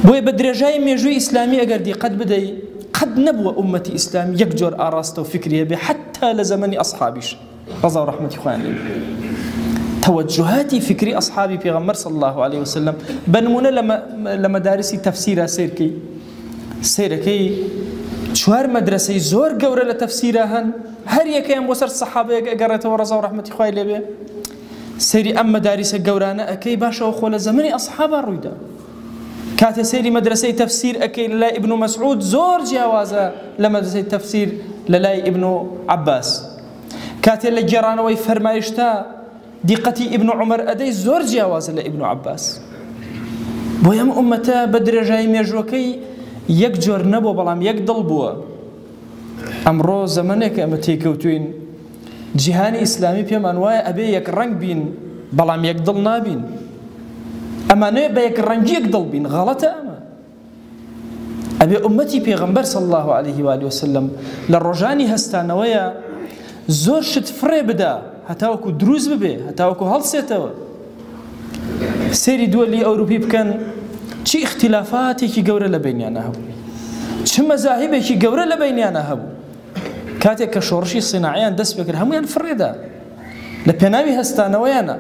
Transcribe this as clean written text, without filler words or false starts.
بۆیە بە درێژای مێژووی ئیسلامی ئەگەر دیقەت بدەی قەت نەبووە ئومەتی ئیسلامی یەک جۆر ئاڕاستە و فکری هەبێ، حەتا لە زەمەنی ئەسحابیش ڕەزا و ڕەحمەتی خۆیان لێ بێ. تەوەجوهاتی فکری ئەسحابی پێغەمبەر صلی الله علیه وسلم بە نمونە لە مەدارسی تەفسیرا سەیرکەی، سەیرەکەی چوار مەدرەسەی زۆر گەورە لە تەفسیرا هەن، هەر یەکەیان بۆ سەر سەحابەیەک ئەگەڕێتەوە ڕەزا و ڕەحمەتی خوای لێ بێ. سەیری ئەم مەداریسە گەورانە ئەکەی، باشەوە خۆ لە زەمەنی ئەسحابا ڕوویدا. کاتێ سەیری مەدرەسەی تەفسیر ئەکەی لە لای ئیبن مەسعود زۆر جیاوازە لە مەدرەسەی تەفسیر لە لای ئیبن عەباس. کاتێ لە گێڕانەوەی فەرمایشتا دیقەتی ئیبن عومەر ئەدەی زۆر جیاوازە لە ئیبن عەباس. بۆیە ئەم ئومەتە بە درێژایی مێژووەکەی یەک جۆر نەبووە، بەڵام یەک دڵ بووە. ئەمڕۆ زەمەنێک ئەمە تێکەوتوین جیهانی ئیسلامی پێمان وایە ئەبێ یەک ڕەنگ بین، بەڵام یەک دڵ نابین. ئەمانەوێ بە یەک ڕەنگی یەک دڵ بین، غەڵەتە ئەمە. ئەبێ ئومەتی پێغەمبەر صلی الله علیه و آله وسلم لە ڕۆژانی هەستانەوەیە زۆر شت فڕێ بدا هەتاوەکو دروست ببێ، هەتاوەکو هەڵسێتەوە. سەیری دووەلی ئەوروپی بکەن چی ئیختلافاتێکی گەورە لە بینیانە هەبوو، چ مەزاهیبێکی گەورە لە بینیانە هەبوو. کاتێک کە شۆڕشی سیناعیان دەست پێکرد هەمویان فڕێدا لە پێناوی هەستانەوەیانە.